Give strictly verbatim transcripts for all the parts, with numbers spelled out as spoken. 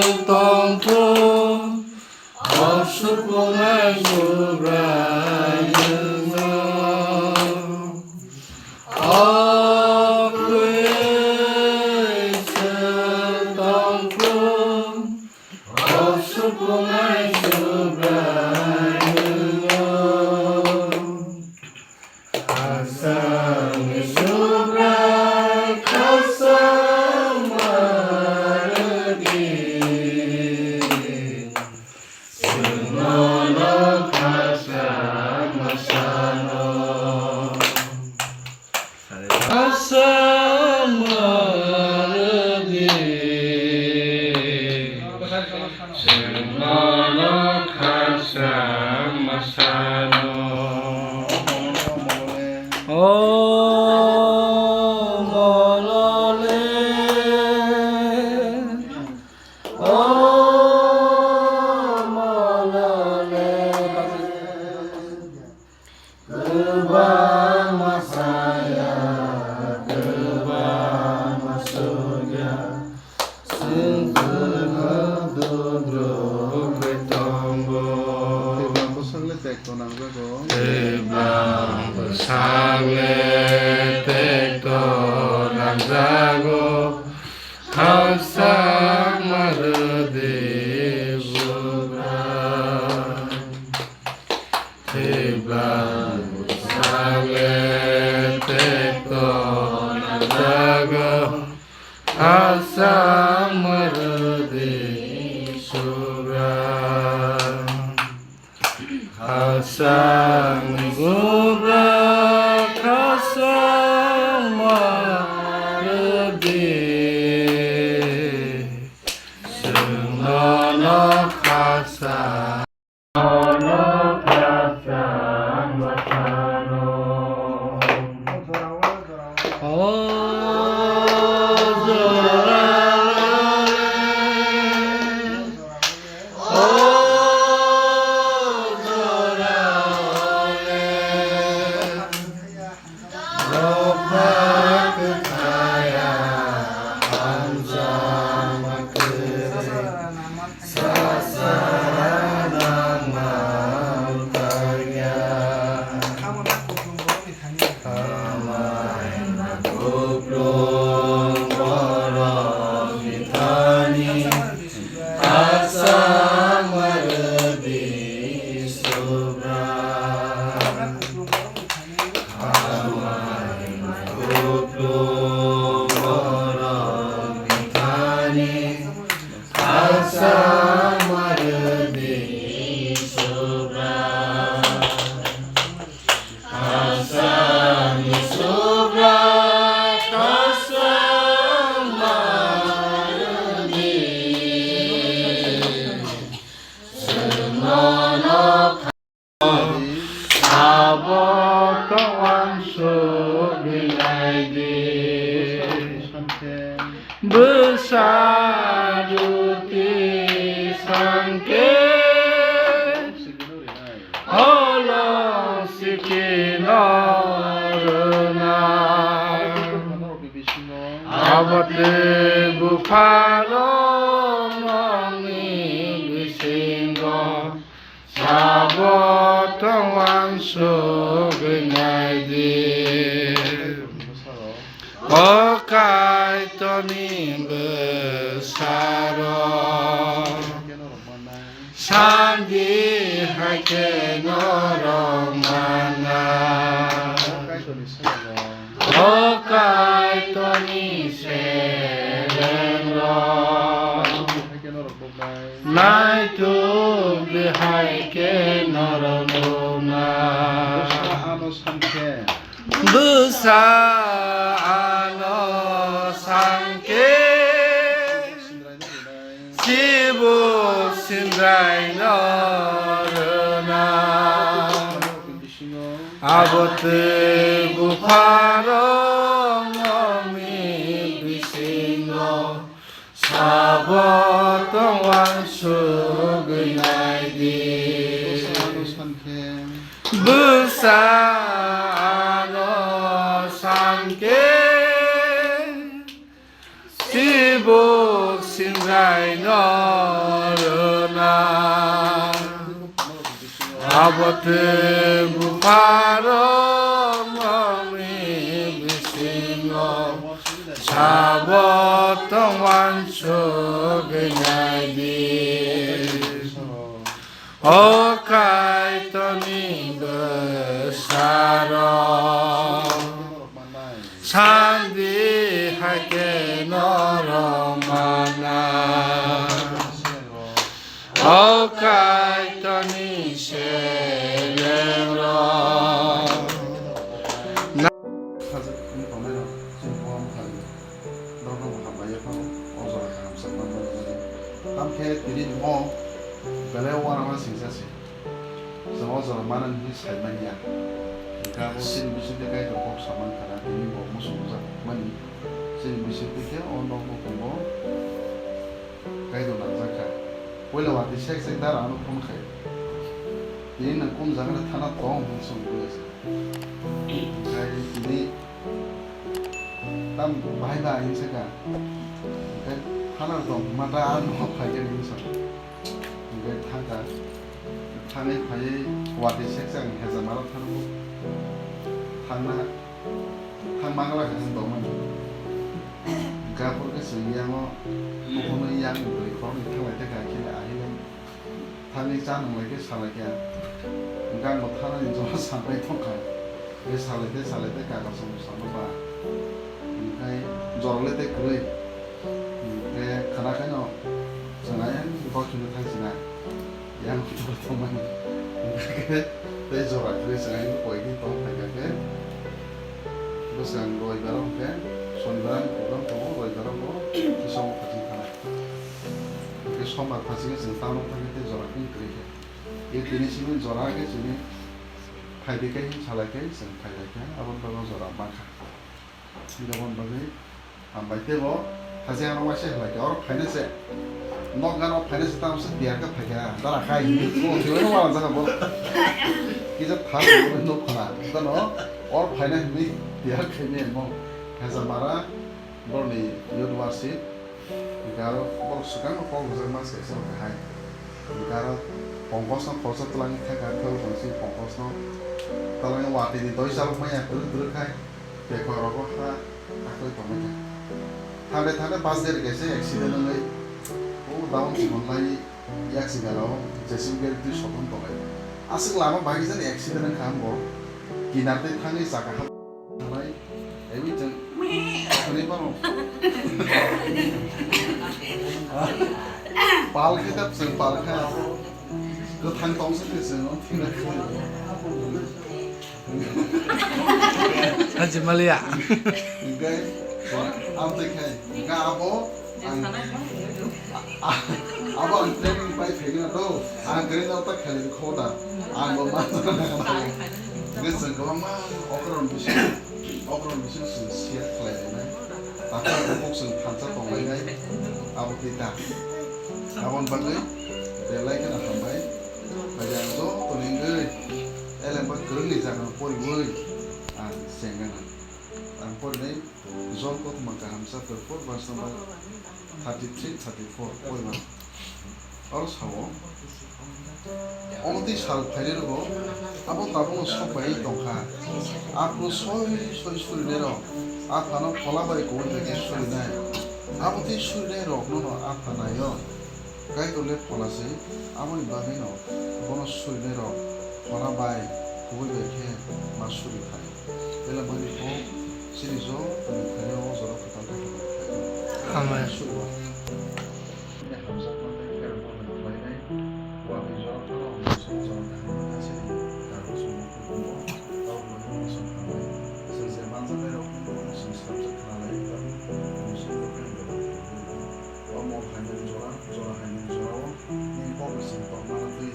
tongthung, o supungnai Subrai nwngno. O kwrwi se tongthung, o supungnai Subrai nwngno. Khasangni Subrai khasang ma rwdi, chwng nono khasang ma sano. Khasang ma rwdi, chwng nono khasang ma sano. O Molole, o Molole. Kwbangma saya, kwbangma sugya, chwng kwthang dudruk bai tongo. Kwbang bwsakle tekto nangjago. Kwbang bwsakle tekto nangjago, khasang ma rwdi Subrai. Kwbang bwsakle tekto nangjago, khasang ma rwdi Subrai. Khasang Subrai khasang ma rwdi, chwng nono khasang. Rokha kwthaya hamjakma kwrwi sasa nangma utakya. Khamaima kupulung borokni thani khasang ma rwdi Subrai. Khamaima kupulung borokni thani khasang ma rwdi Subrai. Khasangni Subrai khasang ma rwdi. Chwng nono abo tong uansugwi naidi. Bwsa juti sangkhe olong sikino rwnai. Abo tei bupharok nokni bisingo sabo tong uansugwi naidi. O Kaitorni bwsarok, sandi hai khe norok mana. O Kaitorni selengrok, naituk de hai khe norok nukna. Bwsa ano sankhe, Chibuk Sindrai no rwna. Abo tei bupharok nokni bisingo sabo tong uansugwi naidi. Bwsa ano sankhe, Chibuk Singrai no rwna. Abo tei bupharok nokni bisingo sabo tong uansugwi nai di. O Kaitorni bwsarok, sandi hai khe norok mana. O Kaitorni selengrok. Norokno bo hambai ya phano, o jora kaham sakma manwi mano. Tamkhe tini mo belai uanama singsa se. Chwng o jora manani hinwi sai man ya. Hwnkhe abo chini bisingtwi Kaitor kok samani khana, tini bo muchungmani. Chini bisingtwi khe o nokno tongo Kaitor nangjak kha. Puila watwi sek sek dara ano phone khai. Tini nwng kum jaga thana tong hwnwi swngwi se. Khai tini tam bahai ba hinwi sakha. Khai thana tong mata ano phaikhe hinwi sakha. Hwnkhe thangkha. Thangwi phaiwi watwi seksa ang hezamara thango. Thangna, thang mangla khe thang tongmani. Hwnkhe aphuru khe chwng yango nukhungno yang bwrwi khoroknwi thanglai tei kha, khe ahileng thangwi cha nwnglai khe salai kha. Hwnkhe ang bo thanani jora sanbai tongkha. Hwnkhe salai tei salai tei kaga chwng bwskango ba. Hwnkhe jorale tei kwrwi. Hwnkhe khana khe no chwng ayang bwkhwino thang sinai. Yang kotor tongmani. Hwnkhe tei jora kwrwi chwng ayang koi din tong phaikha khe. Bwskang roibaro hwnkhe sonibaro ani program tongo, roibaro bo kisa wngkha chwng thanai. Hwnkhe sombar phasingkhe chwng town-o thangkhe tei jora kwrwi kwrwi khe. E tini simi jora khe chini phaidi khe salai khe chwng phailai khe aboni bagwi jora mankha. Aboni bagwi hambai tei bo haje ano waisa halai khe oro phaina se. Nok gana phaina se tamo se tiyar khe phaikha dara khai hinwi o khibai no wala jaga bo. Kisa thar no khona. Tano oro phaina hinwi tiyar khaimani mo. Hezamara borni youth worship. Hwnkhe aro borok swkang no kok rijak ma se se rok hai. Hwnkhe aro pongkos no khoroksa twlangwi thangkha, khe o tongsi pongkos no twlangwi watwi ni doi chalok manya twrwk twrwk khai bekhor rogo ha akhoi tongwi kha. Thangde thangde bus gari kaisa accident wngwi o down chikon lai yaksi gana o J C B gari twi soton tonglai. Aswk lama bagwi jani accident wngkha bo kinar twi thangwi chaka ha thanai. Ewi chwng thani bono. Pal khe tap chwng pal kha. Kwthang tong se khe chwng on thina khe. Haji maliya. Hwnkhe amtwi khai. Hwnkhe abo ang, abo ang training pai phaikhe na to. Ang training ta khalai kho da. Ang bo ma. Hwnkhe chwng kwbangma okron bising, okron bising chwng share khlai lainai. Takhuk bukhuk chwng thansa tonglainai, abo twi ta. Aboni bagwi belai kheno hambai. Phai ang joto ni wngwi elemba kwrwngni jaga no poriwi ang chengana. Ang porinai John kothoma kaham chapter four verse number thirty three, thirty four poriba. Oro sao, omo tei sal phainai rwgo, abo tabukno sok bai tongkha. Aphuru soi soi surinairok Aphano phola bai kubui bai khe surinai. Abo tei surinairokno'-no Apha nai-o. Kaitor le phola se, aboni bagwino bono surinairok phola bai kubui bai khe ma suri thai. Belai boni kok chini jotoni thani o jora kwtal khe hamjak khlai. Amen. Suri ba. Bini hamjakma tei kherokma bai khlainai watwi jora phano ang chwng jora kaham kha chini kagoj rok hukumo. Tabuk bai bono chwng hambai. Chwng je manjaknairok bono chwng swrapjak khna lai tabuk chwng bo khe ang belai khe. O mol hainani jora, jora hainani jorao nini kok bai chwng tongmana twi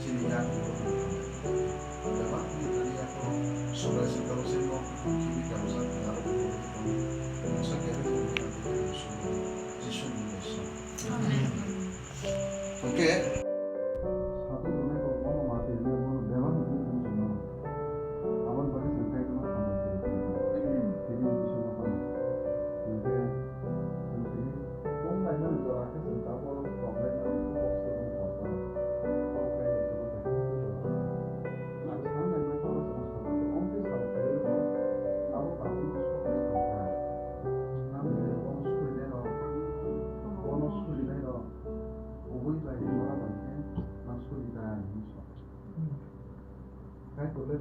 chini yakni borokni hambai. Bebak nini thani yaphoro Subrai chwng tabuk chini nok bukhuk khibi karojak narwkni borokni tongwi mungsa kebengni bwkhak tei kebeng sugo. Jisuni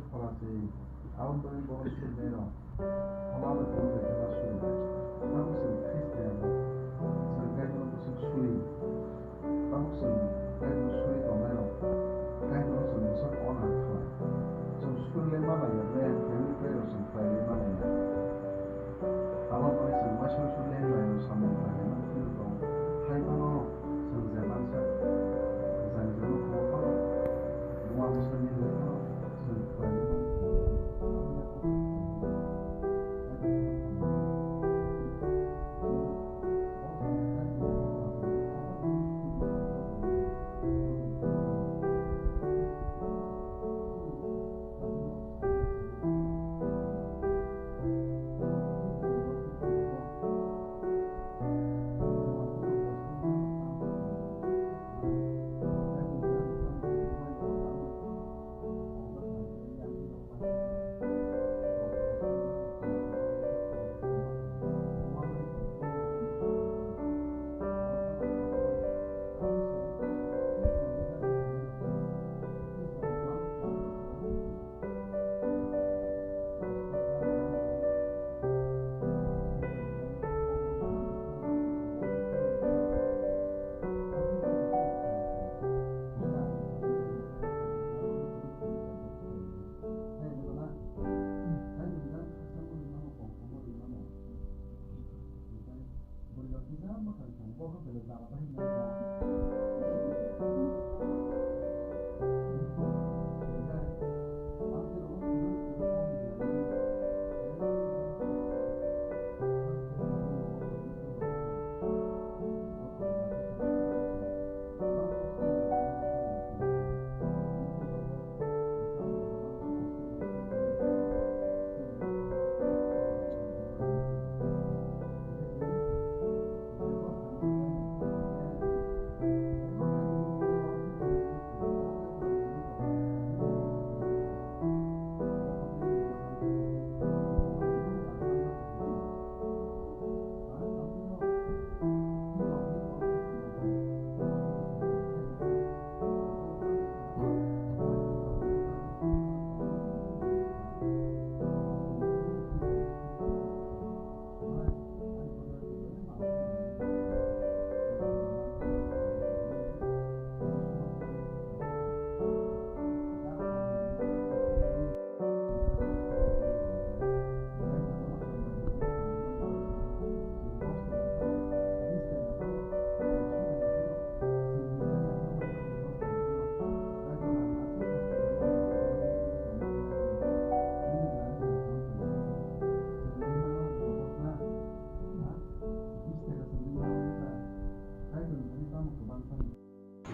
Phola se, aboni bagwi borok suri nairok phola bai tongwi bai khe ma suri nai. Tabuk chwng Khristian rok, chwng Kaitorno bwswk suri. Tabuk chwng Kaitorno suri tongnairok, Kaitorno chwng bwswk honor khlai. Chwng suri le ma naiya, ble family khlai rok chwng khlai le ma naiya. Abo wngkha chwng uaisa uaisa lenglai rw samung khlainai phiyok rok hai phano chwng je manjak, jang jang no khuo phano, buma bwsa ni lai phano chwng khlai mano.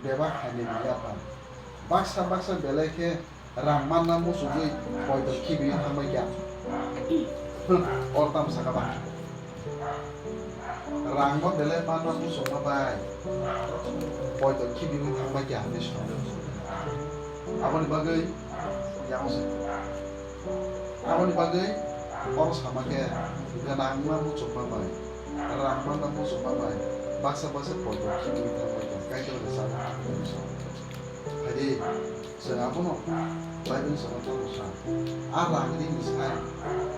Bebak hai ni maya phan. Baksa baksa belai khe rang manna muchungwi poito khibiwi thangbai kha. Or tamo saka ba. Rang bo belai manna muchungma bai poito khibiwi thangbai kha hinwi swngo. Aboni bagwi yang se. Aboni bagwi oro sama khe gwnangma muchungma bai, rang manna muchungma bai baksa baksa poito khibiwi thangbai kha, Kaitor rwchapmung tongmani song. Phaidi, chwng abono Bible ni salo tamo sa. A rang rini sai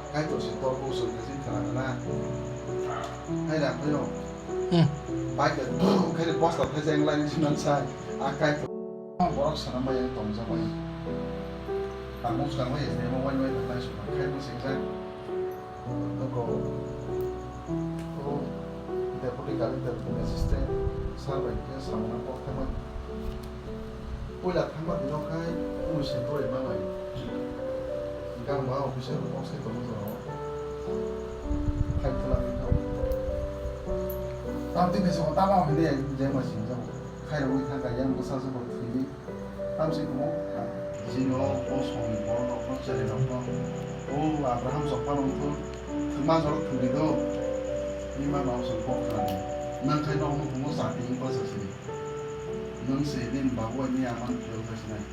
Kaitor se torbo chwng khe chini khna khna. Hai rang phaio. Hmm. Bible khe bosta thai jeng lai ni sinan sai. A Kaitor borok sana bai tongjabai. Tamo swkang bai S D M o wainwi thangnai swkang khai bwswijak. Nogo o Deputy Collector Assistant sir bai khe samungno kok thangmani. Puila thangma dino khai mui se bwrwi manai. Gangma officer kok se tongo jora o. Khai thwlangwi kha. Tamtwi bisingo tamo hinwi jemai singjago. Khairogwi thangkha yang bwsa jora thwili. Tamsik mo, jini o, o songni borok rokno, chwrai rokno, o Abraham chokma nung thung, thwngma jorok thwngwi do, bini ma nao chwng kok khnani. Nang khai nokno bumo jati wngkha sa sini. Nwng se nini babu bai nini ama no phiyok kha sinai.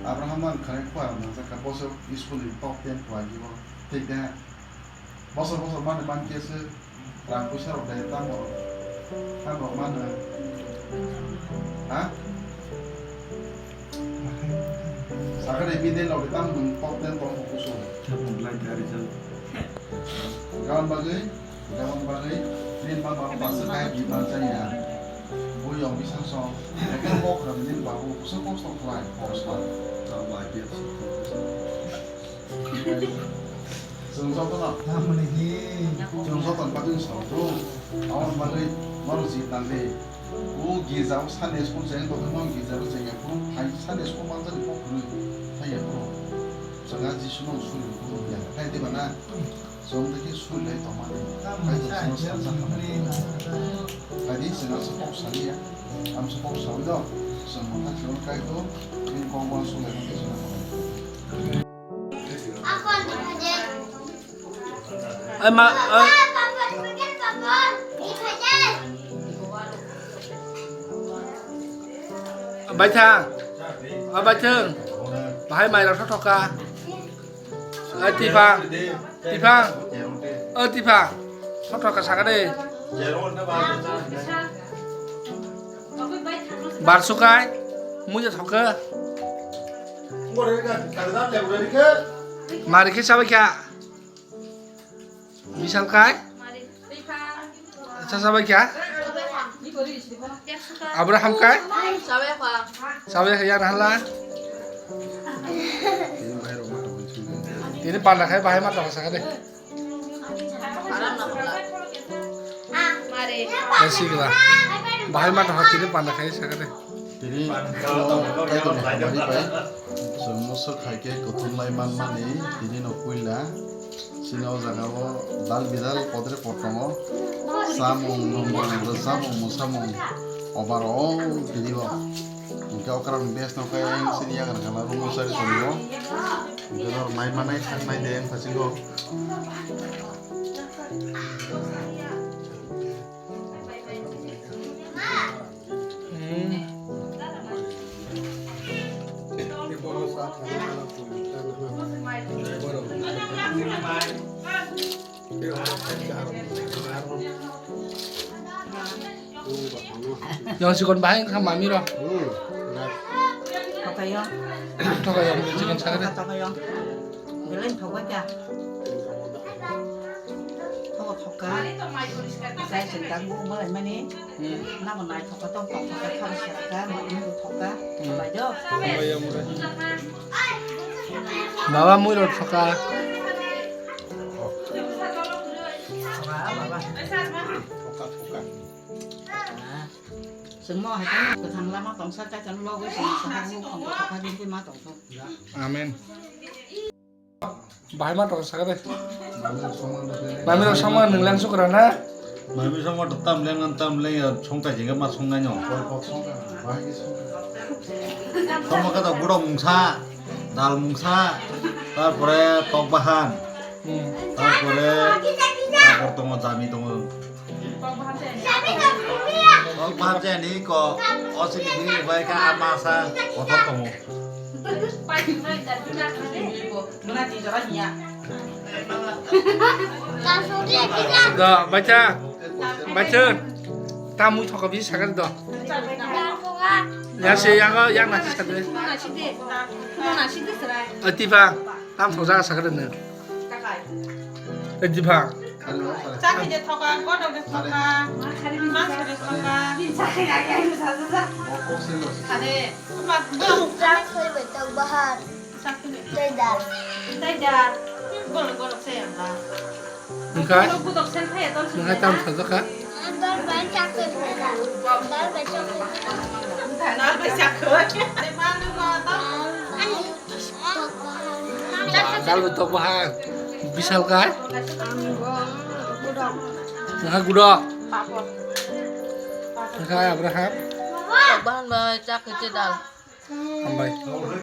Abraham ang khanai khuarok nangjakha, boswk school ni top ten khuaigwi o, thik da? Bosor bosor mani mankhe se rang puisa rok dai tamo, tamo mano. Ha? Sakari bini log tam dum pok ten tong kusu. Gabon bagwi, gabon bagwi, nin ma baba basa kai bi ma jaya. Bo yong bisang song, ekan pok ram nin babu kusa kok song khlai, kok song. Chwng joto no. Chwng joto ni bagwi song bro. Aboni bagwi norok jit nang di. O girja o Sunday school cheng tongwi no girja o cheng ya phuru phai Sunday school manjani kok kwrwi thai ya phuru. Chwng a Jisu no suri phuru ya. Thai diba na? Chwng de khe suri lai tongmani. Thai tong chwng sa sa khamani. Thai di chwng a sa kok sali ya. Am sa kok sawi do. Chwng mo thai chwng kai do. Bini kok wan suri lai tong chwng a. Ai ma, ai. Baithang. O baithang. Bahai mai rok thothoka. Ai Tiphang. Tiphang. O Tiphang. Thothoka sakha de. Barsukai. Muja thokha. Mari khe sabai kha. Bisal kai? Cha sabai kha? Abraham kai? Sabai kha ya hala? Tini panda khai bahai ma tong sakha de. Sigla. Bahai ma tong tini panda khai sakha de. Tini Kaitorni hamari bai chwng mosok hai khe kuthum lai manmani tini no puila chini o jaga o dal bidal podre pod tongo. Chamung nwngmung rwchapmung mwsamung obar o tini o. Hwnkhe okrang base no khe ayang chini yagra gana room o chari tongo. Hwnkhe norok nai manai thang nai de wng phasingo. Yang sikon bahai wngkha mami rok. Tokayo. Tokayo, sikon sakhe de. Tokayo. Belai thokbai kha. Thogo thokha. Sai se tang bo malai mani. Hmm. Nabo nai thokha tong tong thokha thang se thokha ma nung thokha. Hmm. Bai do. Hambai ya mura. Baba mui rok thokha. Thokha baba. Thokha thokha. Sengmo hai kwthang lama tongsa kai tong logoi sengmo thokha bini ma tong thok. Amen. Bahai ma tong sakha de. Mami rok songma nwng leng sukra na? Mami songma to tam leng an tam leng ya songta jingga ma songnai no. Songma kata gudok mungsa, dal mungsa, tarpore tok bahan, hmm, tarpore, tarpor tongo jami tongo. Kok bahar jani ko, o sini bini bai ka ama sa kotor tongo. Da, bacha, bacha, tamui thoka bisi sakha do. Ya se ya ga ya na sakha de. Atipa, tam thoka sakha de. Atipa. Chakhi de thoka, kodok de thoka, mansa de thoka. Ade, ma, ma, chakhi de. Tei dal. Tei dal. Golok, golok se yang dal. Engkai? Golok, golok sen kaya tong. Engkai tam saja kha? Dal bai chakhi de. Dal bai chakhi de. Dal bai chakhi. Dal bai tok bahan. Bisal kai? Engkai gudok. Engkai Abraham. Bahan bai chakhi de dal. Hambai.